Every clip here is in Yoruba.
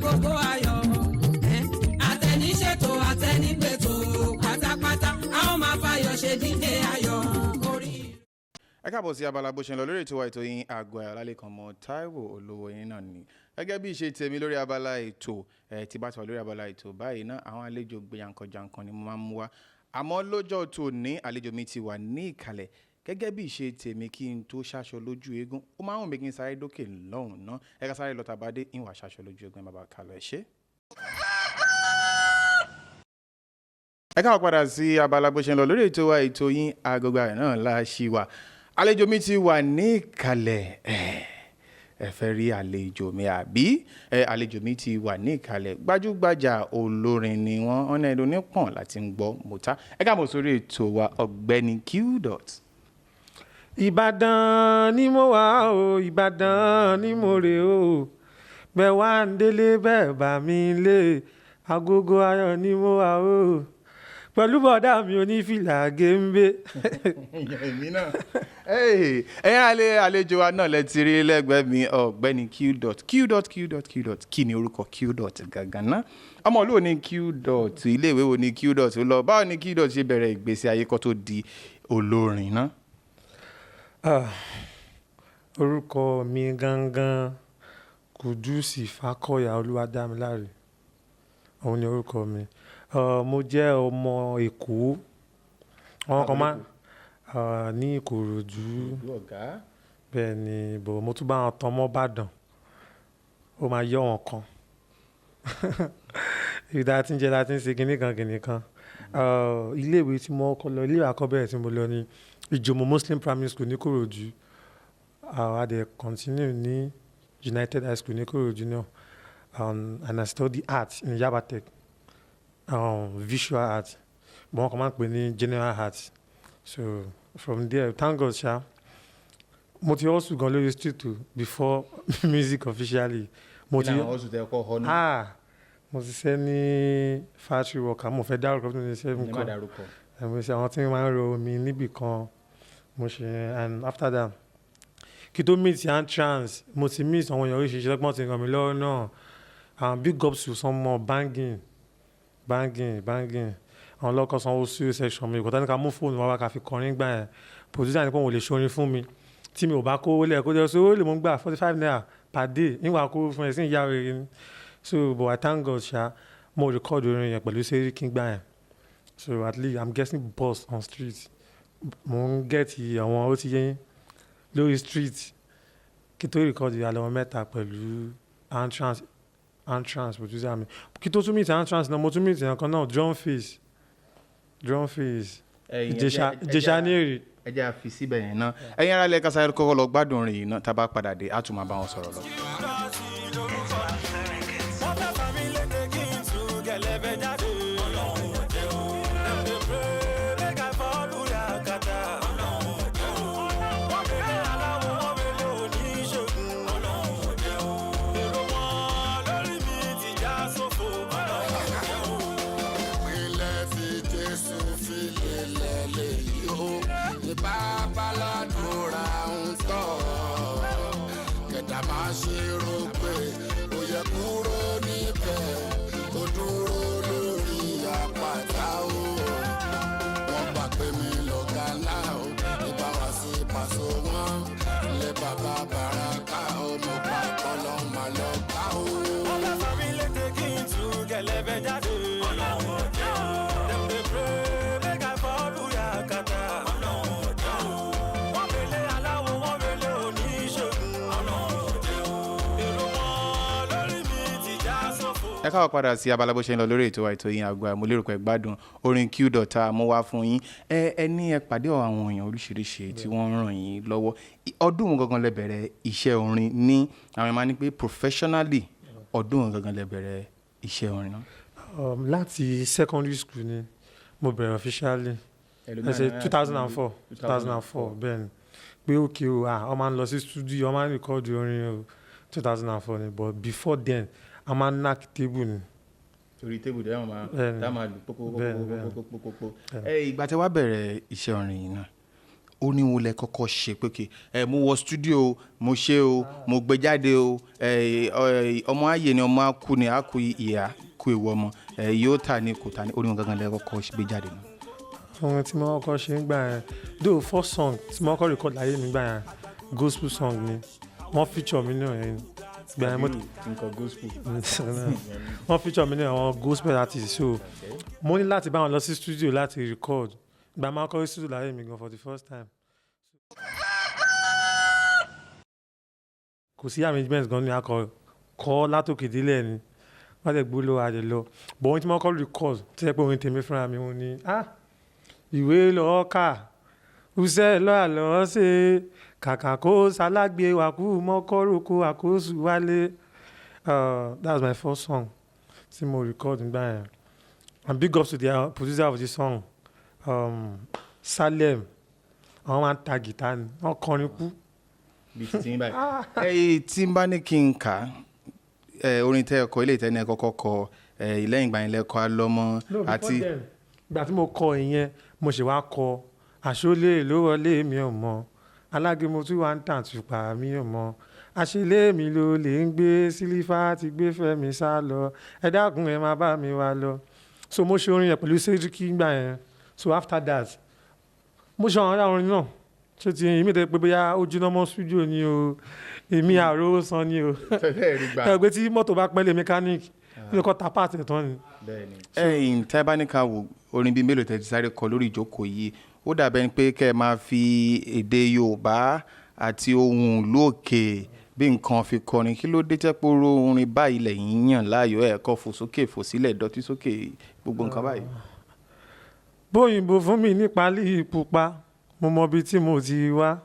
Agogo ayọ̀. Àtẹniṣètò, àtẹnigbètò pátápátá, a ó máa fayọ̀ ṣe dídé ayọ̀ orí. Ẹ káàbọ̀ sí abala bó ṣe ń lọ lórí ètò wa, ètò yín, Àgọ́ Ayọ̀. Lálẹ́ mọ́ Táíwò olówó yín náà ni. Gẹ́gẹ́ bí ìṣe tèmi lórí abala ètò ẹ tí bá ti wà lórí abala ètò báyìí náà, àwọn àlejò jankan-jankan ni mo máa ń mú wá. Àmọ́ lọ́jọ́ tòní, àlejò mi ti wà ní ìkàlẹ̀. Gẹ́gẹ́ bí ìṣe tèmi, kí n tó ṣaṣọ lójú eégún, ó máa ń wùn mí kí n sáré dókè lọ́hùn ná. Ẹ ká sáré lọ, tàbádé ìwà ṣaṣọ lójú eégún. Ẹ má bàa kálọ, ẹ ṣé. Ẹ káàbọ̀ padà sí abala bó ṣe ń lọ lórí ètò wa, ètò yín, Agogo Ayọ̀ náà la ṣì wà. Àlejò mi ti wà ní ìkàlẹ̀. Ẹ fẹ́ rí àlejò mi àbí? Ẹ àlejò mi ti wà ní ìkàlẹ̀. Gbajúgbajà olórin ni wọ́n, ọ̀nà ẹ̀dùn nípọ̀n láti ń gbọ́ mọ́tà. Ẹ káàbọ̀ sórí ètò wa, Ọ̀gbẹ́ni Qdot. Ìbàdàn ni mo wà o, Ìbàdàn ni mo rè o. Bẹ́ẹ̀ wá ń délé, bẹ́ẹ̀ bá mi lé. Agogo ayọ̀ ni mo wà o, pẹ̀lú bọ̀dá mi onífìlà géńbé. Èmi náà, ẹ̀yin alẹ́, àlejò wa náà lẹ ti rí lẹ́gbẹ̀ẹ́ mi, Ọ̀gbẹ́ni Qdot, Qdot, Qdot, Qdot. Kí ni orúkọ Qdot gangan ná? Ọmọ olóò ní Qdot? Iléèwé wo ni Qdot lọ? Báwo ni Qdot ṣe bẹ̀rẹ̀ ìgbésí ayé kó tó di olórin ná? Ah, orúkọ mi gangan, Kùdùsì Fákọ̀yà Olúwadámiláre, òun ni orúkọ mi. Mo jẹ́ ọmọ Èkó, àwọn kan máa ní Ìkòròdú. Ọ̀gá. Bẹ́ẹ̀ ni, bò mo tún bá wọn tán mọ́ Ìbàdàn, ó máa yọ wọn kan ibi tá a ti ń jẹ, tá a ti ń ṣe kinní kan kinní kan. Iléèwé tí mo kọ́ lọ, iléèwé àkọ́bẹ̀rẹ̀ tí mo lọ ní Ìjòmó Muslim Primary School ní Ìkòròdú. A dẹ̀ continue ní United High School ní Ìkòròdú náà, and I study art in Yaba Tech, visual art, but wọ́n kàn máa ń pè ní general art. So from there, thank God ṣá, mo ti hustle gan lórí street o before music officially. Mo ti Kí làwọn oṣù tẹ kọ́ ọ náà? Ah, mo ti ṣe ní factory worker. Mo fẹ́ dárúkọ fún mi ṣe Ẹ má nǹkan. dárúkọ. Ẹ, mo ṣe àwọn tí wọ́n máa ń ro omi níbì kan, mo ṣe. And after that, kí tó meet entrance, mo ti meet àwọn èèyàn oríṣiríṣi lọ́gbọ́n ti ràn mí lọ́wọ́ náà. And big up to some more banging, banging, banging. Àwọn lọ́kọ̀ sanwó studio section mi ìkọ̀tà ní ká mú fóònù wa wá ká fi kọrin gbà yẹn. Producer ní pé òun ò lè ṣorin fún mi tí mi ò bá kówó lẹ̀, kó jẹ́ sọ ó lè mú gbà 45 naira per day nígbà kó fún ẹ sí ìyá rere ni. So, but I thank God ṣá, mo record orin yẹn pẹ̀lú Sẹ́ríkì gbà yẹn. So at least I'm getting bus on street, mo ń get àwọn ó ti yé yín lórí street. Kí tó record àlọ́ mẹ́ta pẹ̀lú entrance, entrance producer mi. Kí tó tún meet entrance náà, mo tún meet èèyàn kan náà, Drum Face, Drum Face. Ìjẹ̀ṣà, Ìjẹ̀ṣà ní èrè. Ẹ jẹ́ àfi síbẹ̀ yẹn náà. Ẹ̀yin ará ilẹ̀ kásáré kọ́kọ́ lọ gbádùn orin yìí náà. Tá a bá padà dé, á tún máa bá wọn sọ̀rọ̀ lọ. Wọ́n fẹ́ fà mí lédè kí n tú gẹ̀lẹ́bẹ̀ jáde. Ọlọ́run ò jẹ́ o. Dem dey pray make I fall yakata. Ọlọ́run ò jẹ́ o. Wọ́n fẹ́lẹ́ aláwọ̀, wọ́n fẹ́lẹ́ oníṣègùn. Ọlọ́run ò jẹ́ o. Èrò wọn lórí mi ti já sófo. Ọlọ́run ò jẹ́ o. Ìpínlẹ̀ fi Jésù fi lélẹ̀ lèyí o, ní bàbá-ládùúrà ń tọ̀. Kẹ̀dá máa ṣe rò pé ó yẹ kúrò níbẹ̀, ó dúró lórí àpáta o. Wọ́n gbà pé mi lọ̀gá ńlá o, ìbá wá sí pàṣẹ wọn ilé bàbá bàràkà o, mo pa kọ́lọ́ máa lọ ká o. Wọ́n fẹ́ fà mí lédè kí n tú gẹ̀lẹ́bẹ̀ jáde. Ọlọ́run ò jẹ́ o. Dem dey pray make I fall yakata. Ọlọ́run ò jẹ́ o. Wọ́n fẹ́lẹ́ aláwọ̀, wọ́n fẹ́lẹ́ oníṣègùn. Ọlọ́run ò jẹ́ o. Èrò wọn lórí mi ti já sófo. Ẹ káwọ́ padà sí abala bó ṣe ń lọ lórí ètò wa, ètò yín, Àgọ́. Mo lérò pé gbádùn orin Qdot tá a mú wá fún yín. Ẹ ní ẹ pàdé àwọn èèyàn oríṣiríṣi tí wọ́n ń ràn yín lọ́wọ́. Ọdún wo gangan lẹ bẹ̀rẹ̀ iṣẹ́ orin ní àwọn ẹ̀ máa ní pé professionally? Ọdún wo gangan lẹ bẹ̀rẹ̀ iṣẹ́ orin náà? Láti secondary school ni mo bẹ̀rẹ̀ officially. Ẹ ṣe 2004, 2004. Bẹ́ẹ̀ ni pé okay o, ah, wọ́n máa ń lọ sí studio, wọ́n máa ń record orin o, 2004 ni. But before then, a máa ń knack table ni. Torí table dẹ́wọ̀n máa Bẹ́ẹ̀ni. tá máa lù Bẹ́ẹ̀ni, bẹ́ẹ̀ni. pópópópópópópó. Ẹ ìgbà tí wàá bẹ̀rẹ̀ iṣẹ́ orin yìí náà, Orin wo lẹ kọ́kọ́ ṣe pé kí ẹ mo wọ studio o, mo ṣe o, mo gbé jáde o, ẹ ẹ, ọmọ ayé ni, ọmọ akú ni, akú ìyá kú ewu ọmọ ẹ yóò tà ní kò tà ní, orin wo gangan lẹ kọ́kọ́ gbé jáde náà? Ohun tí mo kọ́kọ́ ṣe ń gbà yẹn, though, first song tí mo kọ́kọ́ record láyé mi gbà yẹn, gospel song ni. Wọ́n feature mi náà yẹn gbà yẹn mo Nǹkan gospel. Wọ́n feature mi ní àwọn gospel artist, so mo ní láti bá wọn lọ sí studio láti record. Ìgbà máa kọ́ studio láyé mi gan for the first time, kò sí arrangement gan ní, akọ kọ́ látòkè délẹ̀ ni. Wọ́n tẹ̀ gbóló adé lọ, but ohun tí mo kọ́ record tí ẹ pé orin tèmi fúnra mi, òun ni, ah, ìwé lọ́ọ́ kà ṣiṣẹ́ lọ́ọ́ lọ́ọ́ ṣe, kàkà kó sálágbé wàkú mọ́kọ́rùkù àkóso wálé. That was my first song tí mo record nígbà yẹn, and big ups to the producer of the song, Salem. Àwọn máa ń ta gìtá ni, wọ́n kọrin kú. Bíi ti yín báyìí. Ẹ tí n bá ní kí n kà á, ẹ orin tẹ́ ẹ kọ, ilé ìtẹ́ni ẹ kọ́kọ́ kọ ẹ, lẹ́yìn ìgbà yẹn lẹ́kọ́ alọ́mọ No, before àti then, ìgbà tí mo kọ ìyẹn, mo ṣe wá kọ àṣọlé ló wọlé, mi ò mọ alágémo tí wàá ń tàn tùpà, mi ò mọ àṣelé mi ló lè ń gbé sílífà ti gbé fẹ́mi sá lọ, ẹ dákun, ẹ má bá mi wá lọ. So mo ṣe orin yẹn pẹ̀lú Sẹ́ríkì gbà yẹn. So after that, mo ṣe àwọn ará orin náà ṣé ti èmi tẹ pé bóyá ó jiná mọ́ studio ni o, èmi àrò san ni o. Fẹ́fẹ́ rí gbà. Ẹ pé tí mọ́tò bá pẹ́ lé mechanic, ó lè kọ́ ta part ẹ̀ tán ni. Ẹ̀yin tẹ́ bá ní ká wò, orin bíi mélòó tẹ́ ti sáré kọ lórí ìjókòó yìí, ó dàbẹ́ ni pé kẹ́ ẹ máa fi èdè Yorùbá àti ohun ìlú òkè bí nǹkan fi kọrin. Kí ló dé tẹ́ pé oró orin báyìí lẹ́yìn yàn láàyò? Ẹ̀ kọ́ fò sókè, fò sílẹ̀, dọ̀tí sókè, gbogbo nǹkan báyìí. Bóyìnbó fún mi ní pálí pupa, mo mọ ibi tí mo ti wá.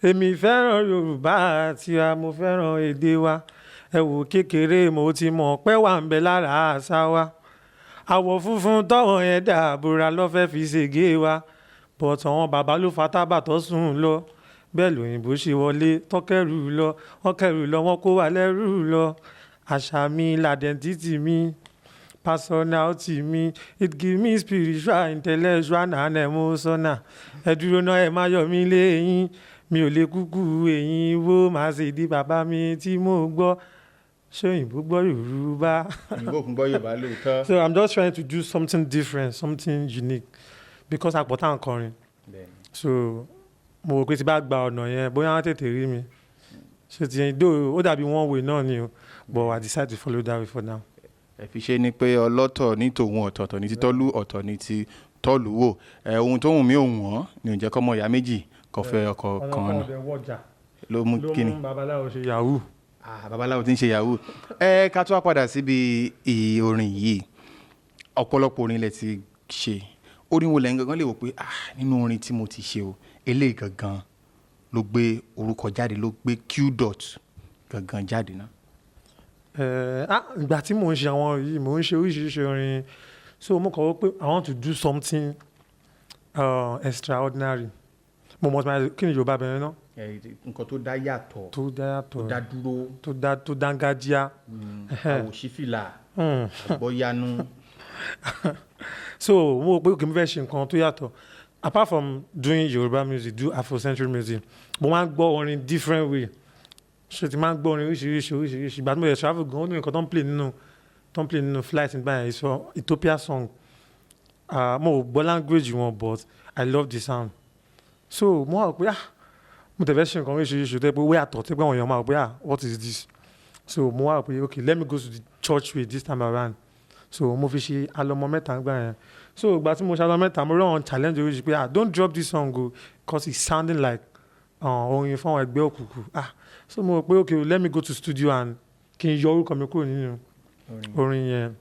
Èmi fẹ́ràn Yorùbá àti a, mo fẹ́ràn èdè wa. Ẹ wò, kékeré mo ti mọ̀ pé wà ń bẹ lára àṣà wa. Àwọ̀ funfun tọ́wọ̀n yẹn dàbòrà lọ́fẹ́ fi ṣègé wa, but àwọn bàbá ló fa tábà tó sùn lọ. Bẹ́ẹ̀ lòyìnbó ṣe wọlé, tọ́kẹ́rù lọ, wọ́n kẹ́rù lọ, wọ́n kó wa lẹ́rù lọ. Àṣà mi l'identity mi, personality mi. It give me spiritual, intellectual and emotional. Ẹ dúró náà, ẹ má yọ mí léyìn, mi ò lè kúkú eyín wo màá ṣe di bàbá mi tí mo gbọ́. Ṣé òyìnbó gbọ́ Yorùbá? Òyìnbó kún gbọ́ Yorùbá lóòótọ́. So I'm just trying to do something different, something unique, because àpọ̀tá ń kọrin. So mo rò pé tí bá gba ọ̀nà yẹn, bóyá wọ́n tètè rí mi ṣé ti yẹn dó. Ó dàbí one way náà ni o, but I decide to follow that way for now. Ẹ fi ṣe ni pé ọlọ́tọ̀ ní tòun, ọ̀tọ̀ọ̀tọ̀ ní ti tọ́lú, ọ̀tọ̀ ní ti tọ́lú wò. Ẹ ohun tó wù mí òun wọ́n ni ò jẹ́ kọ́mọ ìyá méjì kò fẹ́ ọkọ kan náà. Ọlọ́kọ̀ ọdẹ wọjà. Ló mú ló kíni. Mú babaláwo ṣe yahoo. Ah, babaláwo tí ń ṣe yahoo. Ẹ ká tó wá padà síbi orin yìí. Ọ̀pọ̀lọpọ̀ orin lẹ ti ṣe. Orin wo lẹ́yìn gangan lè wò pé, ah, nínú orin tí mo ti ṣe o, eléyìí gangan ló gbé orúkọ jáde, ló gbé Q Dot gangan jáde náà? Ah, ìgbà tí mò ń ṣe àwọn yìí, mò ń ṣe oríṣiríṣi orin, so mo kàn wọ́n pé I want to do something extraordinary. Mo mọ̀ tí kí ni Yorùbá bẹ̀rẹ̀ náà. Nǹkan tó dá yàtọ̀. Tó dá yàtọ̀. Tó dá dúró. Tó dá, tó dángájíá. Àwòṣífìlà àgbọ̀yanu. So mo rò pé okay, mo fẹ́ ṣe nǹkan tó yàtọ̀. Apart from doing Yorùbá music, do Afrocentric music, mo máa ń gbọ́ orin different way. Ṣe ti máa ń gbọ́ orin oríṣiríṣi oríṣiríṣi. Ìgbà tí mo yẹ travel gan, ó ní nǹkan tó ń play nínú flight nígbà yẹn, it's Ethiopia song. Mo ò gbọ́ language wọn, but I love the sound. So mo wá rò pé, ah, mo tẹ̀ fẹ́ ṣe nǹkan oríṣiríṣi tó yẹ pé ó yàtọ̀, tó yẹ pé àwọn èèyàn máa rò pé, "Ah, what is this?" So mo wá rò pé, okay, let me go to the church way this time around. So mo fi ṣe Alọmọ Mẹ́ta gbà yẹn. So ìgbà tí mo ṣe Alọmọ Mẹ́ta, mo rí àwọn challenge oríṣi pé, "Ah, don't drop this song o, 'cause it's sounding like orin fún àwọn ẹgbẹ́ òkùnkùn." Ah, so mo rò pé, okay, let me go to studio and kí n yọ orúkọ mi kúrò nínú orin yẹn.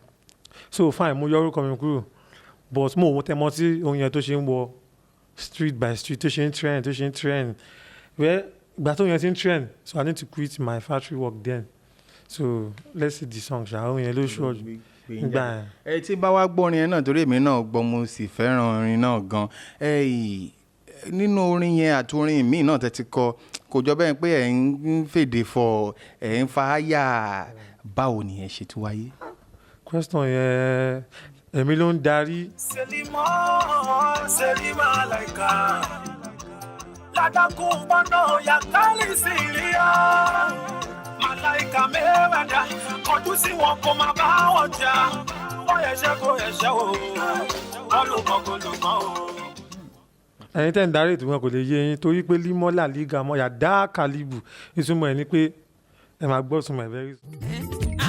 So fine, mo yọ orúkọ mi kúrò, but mo ò tẹ mọ tí orin yẹn tó ṣe ń wọ street by street, tó ṣe ń trend, tó ṣe ń trend. Well, ìgbà tó yẹn ti ń trend, so I need to quit my factory work then. So let's see the song ṣá, orin yẹn ló ṣọ́ọ̀jù nígbà yẹn. Ẹ tí bá wá gbọ́ orin yẹn náà, torí èmi náà gbọ́, mo sì fẹ́ràn orin náà gan. Ẹ nínú orin yẹn àti orin míì náà tẹ́ ti kọ, kò jọ bẹ́ẹ̀ pé ẹ̀ ń fèdè fọ̀, ẹ̀ ń fa áyà. Báwo ni ẹ ṣe tún wáyé? Question yẹn, èmi ló ń darí. Selima, Selima like. Yàdàkùn bọ́nà yàkálì sí ìrìyà. Màláìka mẹ́rẹ̀dá kọjú sí wọn kó máa bá wọn jà. Wọ́n yẹ̀ṣẹ́ kó yẹ̀ṣẹ́ o, wọ́n ló mọ̀ kó ló mọ̀ o. Ẹ̀yin tẹ́ ń darí ètò wọn kò lè yé yín torí pé límọ́là líga mọ́ yàdá kàlíbù. Ìtumọ̀ ẹ̀ ni pé ẹ máa gbọ́ ìtumọ̀ ẹ̀ very soon.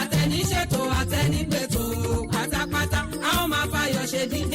Àtẹniṣètò àtẹnigbètò pátápátá, a ó máa fayọ̀ ṣe díje.